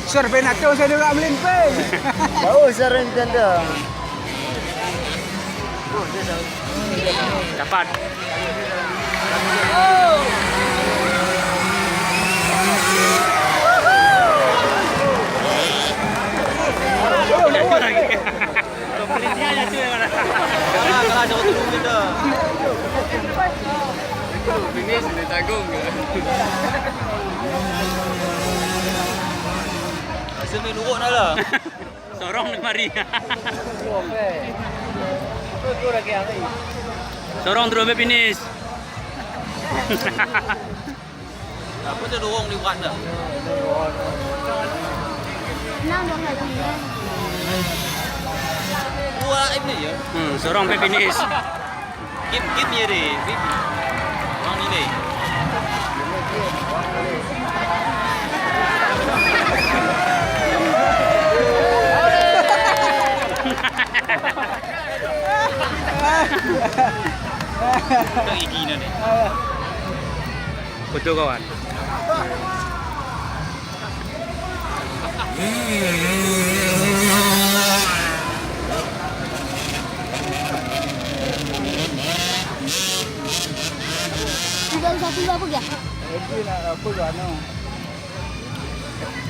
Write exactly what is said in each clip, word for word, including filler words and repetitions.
Sir, pe na to sa dura mlin pe. Bau sir yang tanda. Dapat. Lagi. Kalah, kalah, jauh dulu kita. Ini sudah tanggung. Hasil main urut na lah. Sorong ni mari. Sorong terus finish. Apa tu dorong liwat dah? Nang dong lagi ya. Dua ini ya. Hmm, sorong pe finish. Game, game ya deh, baby. Orang ni deh. Kau gigi na deh. Betul kawan. Tidak usah tinggal apa ya? Edit nak apa gua no?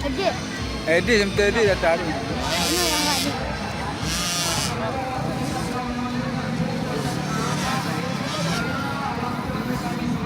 Edit. Edit, jam tadi dah cari. Ini yang nggak edit.